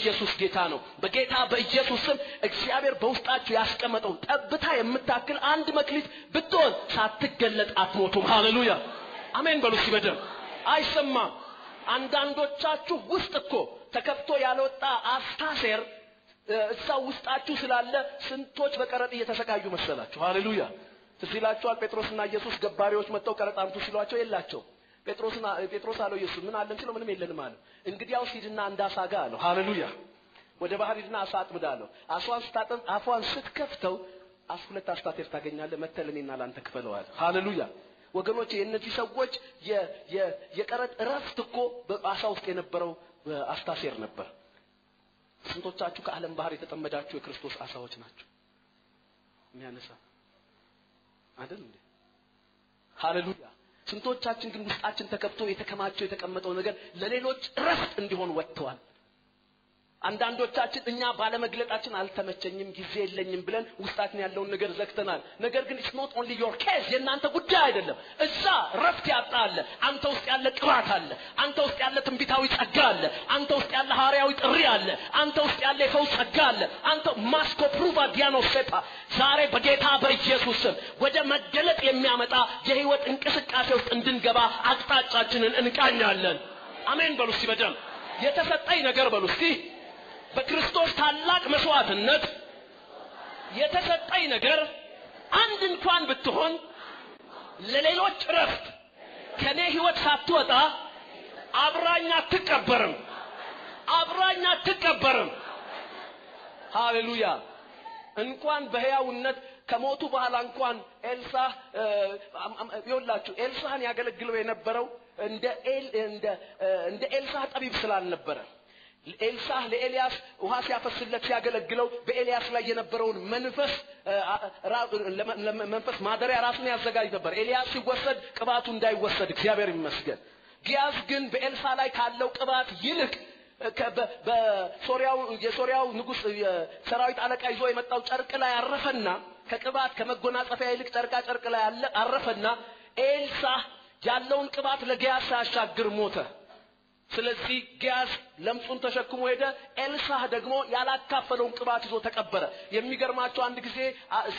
ኢየሱስ ጌታ ነው። በጌታ በኢየሱስ ስም እግዚአብሔር በውስጣችሁ ያስቀመጠው ጠብታ የምታክል አንድ መክሊት ብትሆን ሳትገለጥ አትሞቱም። ሃሌሉያ አሜን በሉ እስቲ በደምብ። አይሰማም። አንዳንዶቻችሁ ውስጥ እኮ ተከፍቶ ያልወጣ አስታሴር እዛው ውስጣችሁ ስላለ ስንቶች በቀረጥ እየተሰቃዩ መሰላችሁ። ሃሌሉያ ትዝ ይላችኋል። ጴጥሮስና ኢየሱስ ገባሪዎች መጥተው ቀረጥ አምጡ ሲሏቸው የላቸው። ጴጥሮስ አለው ኢየሱስ ምን አለን ሲለው ምንም የለንም አለ። እንግዲያውስ ሂድና አንድ አሳ ጋር አለው። ሃሌሉያ ወደ ባህር ሂድና አሳ አጥምድ አለው። አሷን ስታጠምድ አፏን ስትከፍተው 12 አስታቴር ታገኛለህ፣ መጥተህ ለእኔና ለአንተ ክፈለው አለ። ሃሌሉያ ወገኖቼ የእነዚህ ሰዎች የቀረጥ እረፍት እኮ በአሳ ውስጥ የነበረው አስታሴር ነበር። ስንቶቻችሁ ከዓለም ባህር የተጠመዳችሁ የክርስቶስ አሳዎች ናችሁ? የሚያነሳ አይደል እንዴ? ሃሌሉያ ስንቶቻችን ግን ውስጣችን ተከፍቶ የተከማቸው የተቀመጠው ነገር ለሌሎች እረፍት እንዲሆን ወጥተዋል። አንዳንዶቻችን እኛ ባለመግለጣችን አልተመቸኝም፣ ጊዜ የለኝም ብለን ውስጣችን ያለውን ነገር ዘግተናል። ነገር ግን it's not only your case፣ የእናንተ ጉዳይ አይደለም። እዛ እረፍት ያጣ አለ። አንተ ውስጥ ያለ ቅባት አለ። አንተ ውስጥ ያለ ትንቢታዊ ጸጋ አለ። አንተ ውስጥ ያለ ሐዋርያዊ ጥሪ አለ። አንተ ውስጥ ያለ የፈውስ ጸጋ አለ። አንተ ማስኮ ፕሩቫ ዲያኖሴፓ ዛሬ በጌታ በኢየሱስ ስም ወደ መገለጥ የሚያመጣ የህይወት እንቅስቃሴ ውስጥ እንድንገባ አቅጣጫችንን እንቃኛለን። አሜን በሉ እስቲ በደምብ። የተሰጠኝ ነገር በሉ እስቲ በክርስቶስ ታላቅ መስዋዕትነት የተሰጠኝ ነገር አንድ እንኳን ብትሆን ለሌሎች እረፍት ከኔ ህይወት ሳትወጣ አብራኝ አትቀበርም፣ አብራኝ አትቀበርም። ሃሌሉያ እንኳን በሕያውነት ከሞቱ በኋላ እንኳን ኤልሳዕ ይኸውላችሁ ኤልሳዕን ያገለግለው የነበረው እንደ ኤልሳዕ ጠቢብ ስላልነበረ ኤልሳዕ ለኤልያስ ውሃ ሲያፈስለት ሲያገለግለው በኤልያስ ላይ የነበረውን መንፈስ መንፈስ ማደሪያ ራሱን ያዘጋጅ ነበር። ኤልያስ ሲወሰድ ቅባቱ እንዳይወሰድ እግዚአብሔር ይመስገን። ግያዝ ግን በኤልሳዕ ላይ ካለው ቅባት ይልቅ በሶርያው የሶርያው ንጉስ የሰራዊት አለቃ ይዞ የመጣው ጨርቅ ላይ አረፈና ከቅባት ከመጎናጸፊያ ይልቅ ጨርቃ ጨርቅ ላይ አረፈና ኤልሳዕ ያለውን ቅባት ለግያዝ ሳያሻግር ሞተ። ስለዚህ ግያዝ ለምጹን ተሸክሞ ሄደ። ኤልሳዕ ደግሞ ያላካፈለውን ቅባት ይዞ ተቀበረ። የሚገርማቸው አንድ ጊዜ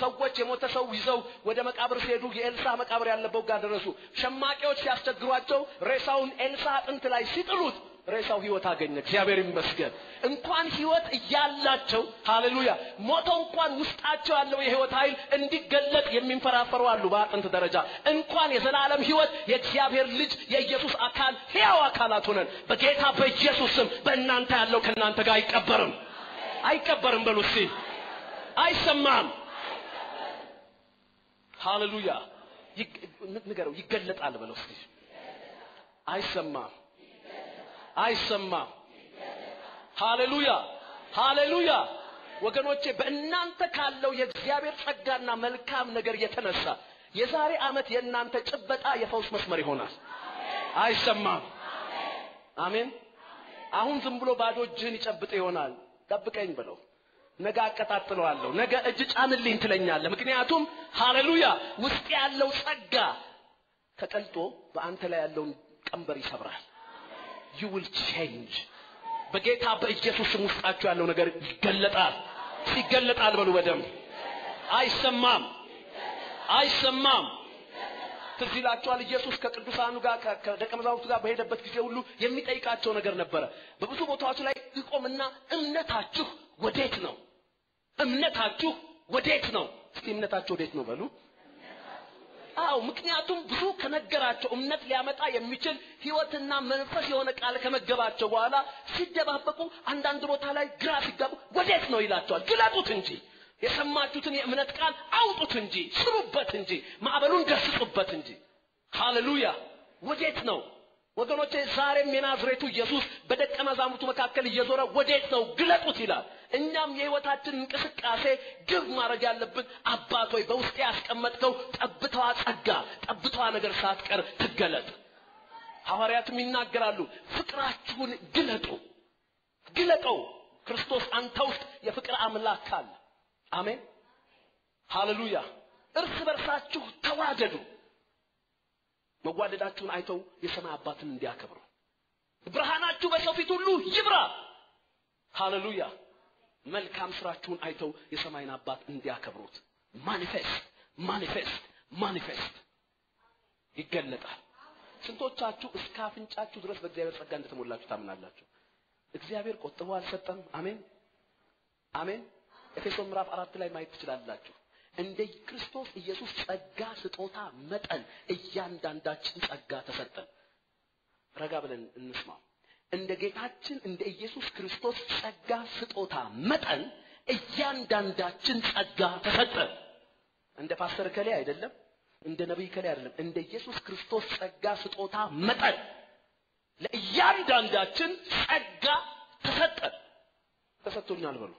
ሰዎች የሞተ ሰው ይዘው ወደ መቃብር ሲሄዱ የኤልሳዕ መቃብር ያለበት ጋር ደረሱ። ሸማቂዎች ሲያስቸግሯቸው ሬሳውን ኤልሳዕ አጥንት ላይ ሲጥሉት ሬሳው ህይወት አገኘ። እግዚአብሔር ይመስገን። እንኳን ህይወት እያላቸው ሃሌሉያ ሞተው እንኳን ውስጣቸው ያለው የህይወት ኃይል እንዲገለጥ የሚንፈራፈሩ አሉ በአጥንት ደረጃ። እንኳን የዘላለም ህይወት የእግዚአብሔር ልጅ የኢየሱስ አካል ሕያው አካላት ሆነን በጌታ በኢየሱስ ስም በእናንተ ያለው ከእናንተ ጋር አይቀበርም፣ አይቀበርም በሉ እስቲ። አይሰማም። ሃሌሉያ ንገረው፣ ይገለጣል በለው እስቲ። አይሰማም፣ አይሰማም። ሃሌሉያ ሃሌሉያ ወገኖቼ በእናንተ ካለው የእግዚአብሔር ጸጋና መልካም ነገር የተነሳ የዛሬ ዓመት የእናንተ ጭበጣ የፈውስ መስመር ይሆናል። አይሰማም። አሜን። አሁን ዝም ብሎ ባዶ እጅህን ይጨብጥ ይሆናል። ጠብቀኝ ብለው ነገ አቀጣጥለዋለሁ፣ ነገ እጅ ጫንልኝ ትለኛለህ። ምክንያቱም ሃሌሉያ ውስጥ ያለው ጸጋ ተቀልጦ በአንተ ላይ ያለውን ቀንበር ይሰብራል። You will change። በጌታ በኢየሱስ ስም ውስጣችሁ ያለው ነገር ይገለጣል። ይገለጣል በሉ በደምብ። አይሰማም፣ አይሰማም። ትዝ ይላችኋል ኢየሱስ ከቅዱሳኑ ጋር ከደቀ መዛሙርቱ ጋር በሄደበት ጊዜ ሁሉ የሚጠይቃቸው ነገር ነበረ። በብዙ ቦታዎች ላይ ይቆምና እምነታችሁ ወዴት ነው? እምነታችሁ ወዴት ነው? እስቲ እምነታችሁ ወዴት ነው በሉ። አዎ ምክንያቱም ብዙ ከነገራቸው እምነት ሊያመጣ የሚችል ህይወትና መንፈስ የሆነ ቃል ከመገባቸው በኋላ ሲደባበቁ አንዳንድ ቦታ ላይ ግራ ሲጋቡ ወዴት ነው ይላቸዋል። ግለጡት እንጂ የሰማችሁትን የእምነት ቃል አውጡት እንጂ ስሩበት እንጂ ማዕበሉን ገስጹበት እንጂ። ሃሌሉያ ወዴት ነው ወገኖቼ? ዛሬም የናዝሬቱ ኢየሱስ በደቀ መዛሙርቱ መካከል እየዞረ ወዴት ነው ግለጡት ይላል። እኛም የህይወታችን እንቅስቃሴ ግብ ማድረግ ያለብን አባት ሆይ በውስጤ ያስቀመጥከው ጠብታዋ ጸጋ ጠብታዋ ነገር ሳትቀር ትገለጥ። ሐዋርያትም ይናገራሉ ፍቅራችሁን ግለጡ፣ ግለጠው። ክርስቶስ አንተ ውስጥ የፍቅር አምላክ አለ። አሜን ሃሌሉያ። እርስ በርሳችሁ ተዋደዱ፣ መዋደዳችሁን አይተው የሰማይ አባትን እንዲያከብሩ። ብርሃናችሁ በሰው ፊት ሁሉ ይብራ። ሃሌሉያ። መልካም ስራችሁን አይተው የሰማይን አባት እንዲያከብሩት። Manifest, manifest, manifest፣ ይገለጣል። ስንቶቻችሁ እስከ አፍንጫችሁ ድረስ በእግዚአብሔር ጸጋ እንደተሞላችሁ ታምናላችሁ? እግዚአብሔር ቆጥቦ አልሰጠም። አሜን አሜን። ኤፌሶን ምዕራፍ 4 ላይ ማየት ትችላላችሁ። እንደ ክርስቶስ ኢየሱስ ጸጋ ስጦታ መጠን እያንዳንዳችን ጸጋ ተሰጠን። ረጋ ብለን እንስማው። እንደ ጌታችን እንደ ኢየሱስ ክርስቶስ ጸጋ ስጦታ መጠን እያንዳንዳችን ጸጋ ተሰጠን። እንደ ፓስተር ከሌ አይደለም፣ እንደ ነብይ ከሌ አይደለም። እንደ ኢየሱስ ክርስቶስ ጸጋ ስጦታ መጠን ለእያንዳንዳችን ጸጋ ተሰጠን። ተሰጥቶኛል በሉ።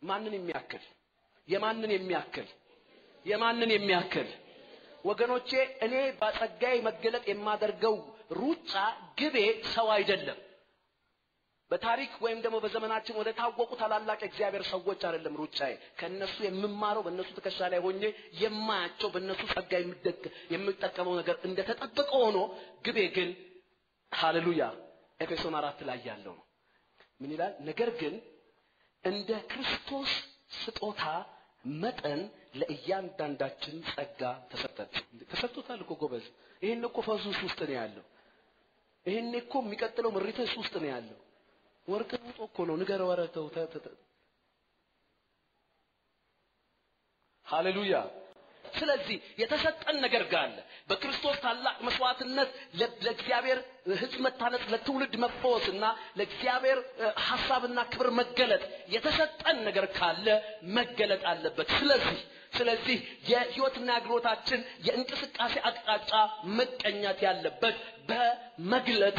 ማንን የሚያክል? የማንን የሚያክል? የማንን የሚያክል? ወገኖቼ፣ እኔ በጸጋዬ መገለጥ የማደርገው ሩጫ ግቤ ሰው አይደለም። በታሪክ ወይም ደግሞ በዘመናችን ወደ ታወቁ ታላላቅ የእግዚአብሔር ሰዎች አይደለም ሩጫዬ። ከነሱ የምማረው፣ በእነሱ ትከሻ ላይ ሆኜ የማያቸው፣ በእነሱ ጸጋ የምጠቀመው ነገር እንደተጠበቀ ሆኖ ግቤ ግን፣ ሃሌሉያ፣ ኤፌሶን 4 ላይ ያለው ነው። ምን ይላል? ነገር ግን እንደ ክርስቶስ ስጦታ መጠን ለእያንዳንዳችን ጸጋ ተሰጠን። ተሰጥቶታል እኮ ጎበዝ። ይሄን እኮ ፈውስ ውስጥ ነው ያለው። ይሄን እኮ የሚቀጥለው ምሪት ውስጥ ነው ያለው። ወርቅ ውጦ እኮ ነው። ንገረው። ኧረ ተው። ሃሌሉያ። ስለዚህ የተሰጠን ነገር ጋር አለ። በክርስቶስ ታላቅ መስዋዕትነት ለእግዚአብሔር ሕዝብ መታነጽ፣ ለትውልድ መፈወስና ለእግዚአብሔር ሐሳብና ክብር መገለጥ የተሰጠን ነገር ካለ መገለጥ አለበት። ስለዚህ የህይወትና አገልግሎታችን የእንቅስቃሴ አቅጣጫ መቀኛት ያለበት በመግለጥ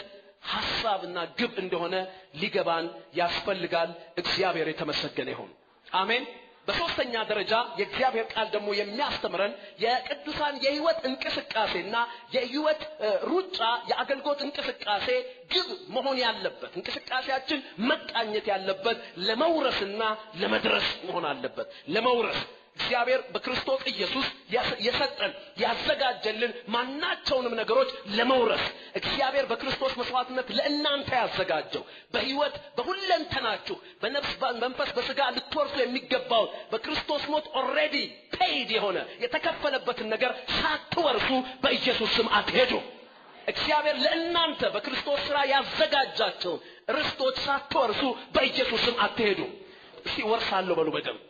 ሐሳብና ግብ እንደሆነ ሊገባን ያስፈልጋል። እግዚአብሔር የተመሰገነ ይሁን። አሜን። በሶስተኛ ደረጃ የእግዚአብሔር ቃል ደግሞ የሚያስተምረን የቅዱሳን የህይወት እንቅስቃሴና የህይወት ሩጫ፣ የአገልግሎት እንቅስቃሴ ግብ መሆን ያለበት፣ እንቅስቃሴያችን መቃኘት ያለበት ለመውረስና ለመድረስ መሆን አለበት። ለመውረስ፣ እግዚአብሔር በክርስቶስ ኢየሱስ የሰጠን፣ ያዘጋጀልን ማናቸውንም ነገሮች ለመውረስ፣ እግዚአብሔር በክርስቶስ መስዋዕትነት ለእናንተ ያዘጋጀው፣ በህይወት በሁለንተናችሁ፣ በነፍስ፣ በመንፈስ፣ በስጋ ልትወርሱ የሚገባውን፣ በክርስቶስ ሞት already paid የሆነ፣ የተከፈለበትን ነገር ሳትወርሱ በኢየሱስ ስም አትሄዱ። እግዚአብሔር ለእናንተ በክርስቶስ ስራ ያዘጋጃቸውን ርስቶች ሳትወርሱ በኢየሱስ ስም አትሄዱ። እስቲ ወርሳለሁ በሉ በደምብ።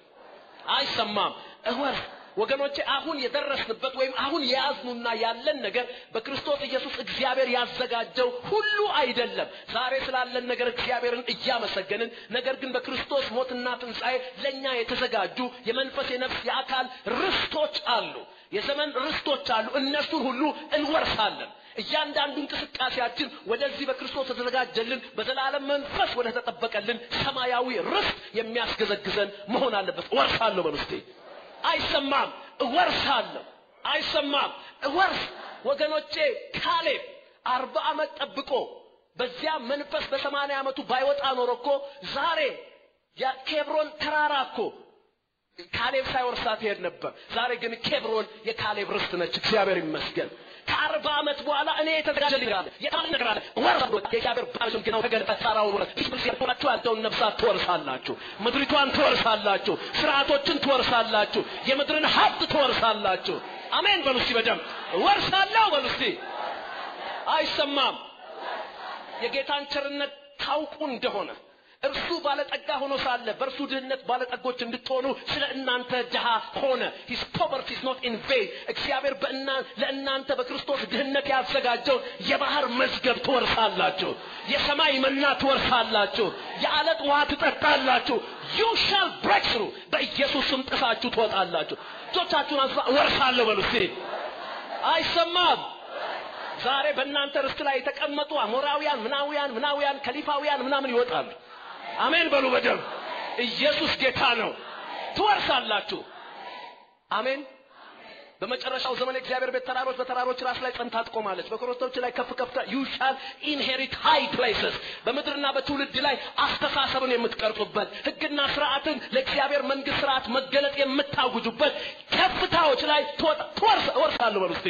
አይሰማም? እወርስ። ወገኖቼ፣ አሁን የደረስንበት ወይም አሁን የያዝኑና ያለን ነገር በክርስቶስ ኢየሱስ እግዚአብሔር ያዘጋጀው ሁሉ አይደለም። ዛሬ ስላለን ነገር እግዚአብሔርን እያመሰገንን፣ ነገር ግን በክርስቶስ ሞትና ትንሣኤ ለኛ የተዘጋጁ የመንፈስ፣ የነፍስ፣ የአካል ርስቶች አሉ። የዘመን ርስቶች አሉ። እነሱን ሁሉ እንወርሳለን። እያንዳንዱ እንቅስቃሴያችን ወደዚህ በክርስቶስ ተዘጋጀልን፣ በዘላለም መንፈስ ወደ ተጠበቀልን ሰማያዊ ርስት የሚያስገዘግዘን መሆን አለበት። እወርሳለሁ በሉ እስቲ። አይሰማም? እወርሳለሁ። አይሰማም? እወርስ። ወገኖቼ፣ ካሌብ 40 ዓመት ጠብቆ በዚያ መንፈስ በ80 ዓመቱ ባይወጣ ኖሮ እኮ ዛሬ የኬብሮን ተራራ እኮ ካሌብ ሳይወርሳት ይሄድ ነበር። ዛሬ ግን ኬብሮን የካሌብ ርስት ነች። እግዚአብሔር ይመስገን። ከ40 ዓመት በኋላ እኔ የተዘጋጀልኝ ነገር አለ፣ የተባለ ነገር አለ። ወርሳለሁ። የእግዚአብሔር ባልሽም ግን ተገለጠ። ተራራውን ወረስ ሆናችሁ ያልተውን ነፍሳት ትወርሳላችሁ። ምድሪቷን ትወርሳላችሁ። ስርዓቶችን ትወርሳላችሁ። የምድርን ሀብት ትወርሳላችሁ። አሜን በሉ እስቲ በደምብ። እወርሳለሁ በሉ እስቲ። አይሰማም? የጌታን ቸርነት ታውቁ እንደሆነ፣ እርሱ ባለጠጋ ሆኖ ሳለ በእርሱ ድህነት ባለጠጎች እንድትሆኑ ስለ እናንተ ድሃ ሆነ። His poverty is not in vain። እግዚአብሔር ለእናንተ በክርስቶስ ድህነት ያዘጋጀውን የባህር መዝገብ ትወርሳላችሁ። የሰማይ መና ትወርሳላችሁ። የአለት ውሃ ትጠጣላችሁ። You shall break through። በኢየሱስ ስም ጥሳችሁ ትወጣላችሁ። እጆቻችሁን አንሱ፣ እወርሳለሁ በሉ እስቲ። አይሰማም? ዛሬ በእናንተ ርስት ላይ የተቀመጡ አሞራውያን፣ ምናውያን፣ ምናውያን፣ ከሊፋውያን ምናምን ይወጣሉ። አሜን በሉ በደምብ። ኢየሱስ ጌታ ነው። ትወርሳላችሁ። አሜን። በመጨረሻው ዘመን እግዚአብሔር ቤት ተራሮች በተራሮች ራስ ላይ ጸንታ ትቆማለች፣ በኮረብቶች ላይ ከፍ ከፍ። You shall inherit high places። በምድርና በትውልድ ላይ አስተሳሰብን የምትቀርጹበት፣ ህግና ስርዓትን ለእግዚአብሔር መንግስት ስርዓት መገለጥ የምታውጁበት ከፍታዎች ላይ ትወርስ። እወርሳለሁ በሉ እስቲ።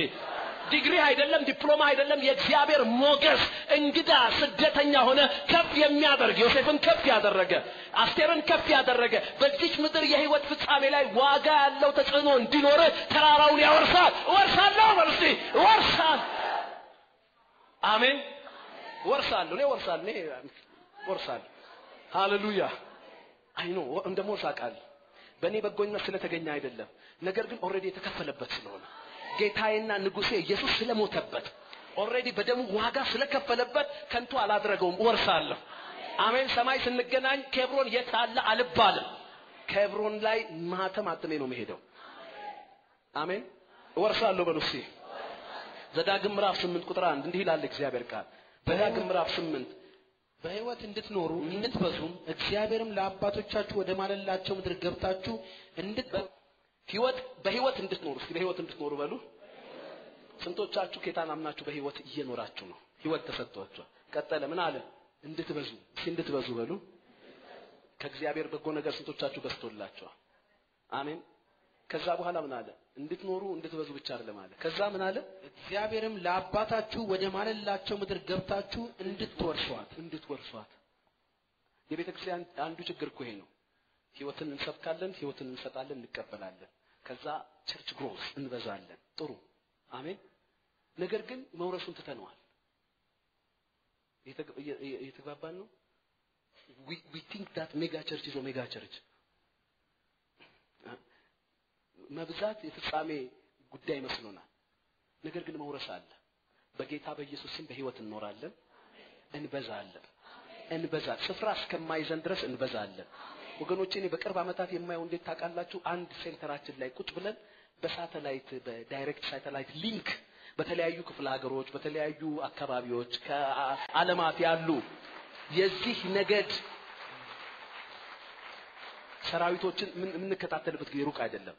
ዲግሪ አይደለም፣ ዲፕሎማ አይደለም፣ የእግዚአብሔር ሞገስ። እንግዳ ስደተኛ ሆነ ከፍ የሚያደርግ፣ ዮሴፍን ከፍ ያደረገ፣ አስቴርን ከፍ ያደረገ፣ በዚች ምድር የህይወት ፍጻሜ ላይ ዋጋ ያለው ተጽዕኖ እንዲኖር ተራራውን ያወርሳል። እወርሳለሁ በሉ እስቲ፣ እወርሳለሁ። አሜን። እወርሳለሁ፣ እኔ እወርሳለሁ፣ እኔ እወርሳለሁ። ሃሌሉያ። I know እንደምወርስ አውቃለሁ። በእኔ በጎነት ስለተገኘ አይደለም፣ ነገር ግን already የተከፈለበት ስለሆነ፣ ጌታዬና ንጉሴ ኢየሱስ ስለሞተበት፣ already በደሙ ዋጋ ስለከፈለበት ከንቱ አላደረገውም። እወርሳለሁ። አሜን። ሰማይ ስንገናኝ ኬብሮን የት አለ አልባልም። ኬብሮን ላይ ማተም አትሜ ነው የምሄደው። አሜን። እወርሳለሁ በሉ እስቲ። ዘዳግም ምዕራፍ 8 ቁጥር 1 እንዲህ ይላል እግዚአብሔር ቃል። ዘዳግም ምዕራፍ 8። በሕይወት እንድትኖሩ እንድትበዙም እግዚአብሔርም ለአባቶቻችሁ ወደ ማለላቸው ምድር ገብታችሁ ህይወት በህይወት እንድትኖሩ፣ እስቲ በህይወት እንድትኖሩ በሉ። ስንቶቻችሁ ጌታን አምናችሁ በህይወት እየኖራችሁ ነው? ህይወት ተሰጥቷችኋል። ቀጠለ ምን አለ? እንድትበዙ፣ እስቲ እንድትበዙ በሉ። ከእግዚአብሔር በጎ ነገር ስንቶቻችሁ በዝቶላችኋል? አሜን። ከዛ በኋላ ምን አለ? እንድትኖሩ እንድትበዙ ብቻ አይደለም አለ። ከዛ ምን አለ? እግዚአብሔርም ለአባታችሁ ወደ ማለላቸው ምድር ገብታችሁ እንድትወርሷት። እንድትወርሷት። የቤተክርስቲያን አንዱ ችግር እኮ ይሄ ነው። ህይወትን እንሰብካለን፣ ህይወትን እንሰጣለን፣ እንቀበላለን። ከዛ church growth እንበዛለን። ጥሩ፣ አሜን። ነገር ግን መውረሱን ትተነዋል። እየተግባባን ነው። We think that mega church is mega church። መብዛት የፍጻሜ ጉዳይ መስሎናል። ነገር ግን መውረስ አለ። በጌታ በኢየሱስ ስም በህይወት እንኖራለን፣ እንበዛለን፣ እንበዛለን። ስፍራ እስከማይዘን ድረስ እንበዛለን። ወገኖቼ፣ እኔ በቅርብ ዓመታት የማየው እንዴት ታውቃላችሁ? አንድ center ኣችን ላይ ቁጭ ብለን በሳተላይት፣ በ direct satellite link በተለያዩ ክፍለ ሀገሮች፣ በተለያዩ አካባቢዎች ከዓለማት ያሉ የዚህ ነገድ ሰራዊቶችን የምንከታተልበት ጊዜ ሩቅ አይደለም።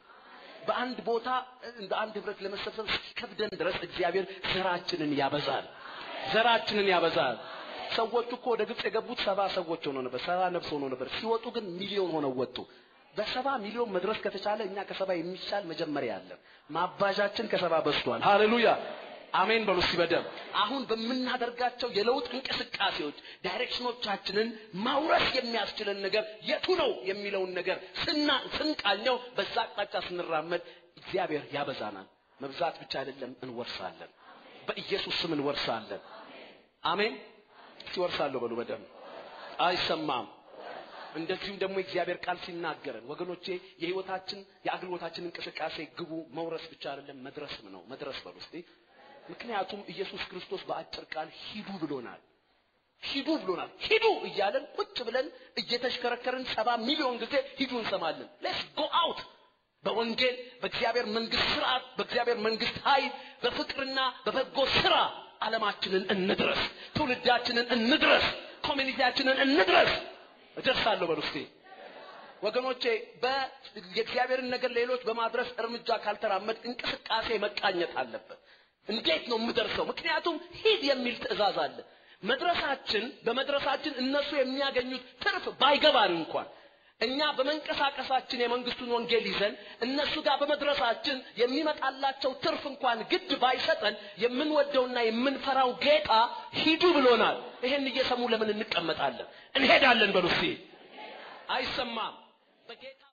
በአንድ ቦታ በአንድ ህብረት ለመሰብሰብ እስኪከብደን ድረስ እግዚአብሔር ዘራችንን ያበዛል። ዘራችንን ያበዛል። ሰዎቹ እኮ ወደ ግብጽ የገቡት 70 ሰዎች ሆነው ነበር፣ 70 ነፍስ ሆነው ነበር። ሲወጡ ግን ሚሊዮን ሆነው ወጡ። በ70 ሚሊዮን መድረስ ከተቻለ እኛ ከ70 የሚሻል መጀመሪያ አለ። ማባዣችን ከ70 በዝቷል። ሃሌሉያ፣ አሜን በሉ እስቲ በደምብ። አሁን በምናደርጋቸው የለውጥ እንቅስቃሴዎች direction ኦቻችንን ማውረስ የሚያስችለን ነገር የቱ ነው የሚለውን ነገር ስንቃኘው፣ በዛ አቅጣጫ ስንራመድ እግዚአብሔር ያበዛናል። መብዛት ብቻ አይደለም፣ እንወርሳለን። በኢየሱስ ስም እንወርሳለን። አሜን። እስቲ ወርሳለሁ በሉ በደምብ። አይሰማም። እንደዚሁም ደግሞ የእግዚአብሔር ቃል ሲናገረን ወገኖቼ፣ የህይወታችን የአገልግሎታችን እንቅስቃሴ ግቡ መውረስ ብቻ አይደለም፣ መድረስም ነው። መድረስ በሉ እስቲ። ምክንያቱም ኢየሱስ ክርስቶስ በአጭር ቃል ሂዱ ብሎናል። ሂዱ ብሎናል። ሂዱ እያለን ቁጭ ብለን እየተሽከረከርን 70 ሚሊዮን ጊዜ ሂዱ እንሰማለን። Let's go out። በወንጌል፣ በእግዚአብሔር መንግስት ስርዓት፣ በእግዚአብሔር መንግስት ኃይል፣ በፍቅርና በበጎ ስራ ዓለማችንን እንድረስ፣ ትውልዳችንን እንድረስ፣ community ያችንን እንድረስ። እደርሳለሁ በሉ እስቲ። ወገኖቼ፣ የእግዚአብሔርን ነገር ሌሎች በማድረስ እርምጃ ካልተራመድ እንቅስቃሴ መቃኘት አለበት። እንዴት ነው የምደርሰው? ምክንያቱም ሂድ የሚል ትእዛዝ አለ። መድረሳችን በመድረሳችን እነሱ የሚያገኙት ትርፍ ባይገባን እንኳን እኛ በመንቀሳቀሳችን የመንግስቱን ወንጌል ይዘን እነሱ ጋር በመድረሳችን የሚመጣላቸው ትርፍ እንኳን ግድ ባይሰጠን የምንወደውና የምንፈራው ጌታ ሂዱ ብሎናል። ይሄን እየሰሙ ለምን እንቀመጣለን? እንሄዳለን በሉ እስቲ። አይሰማም። በጌታ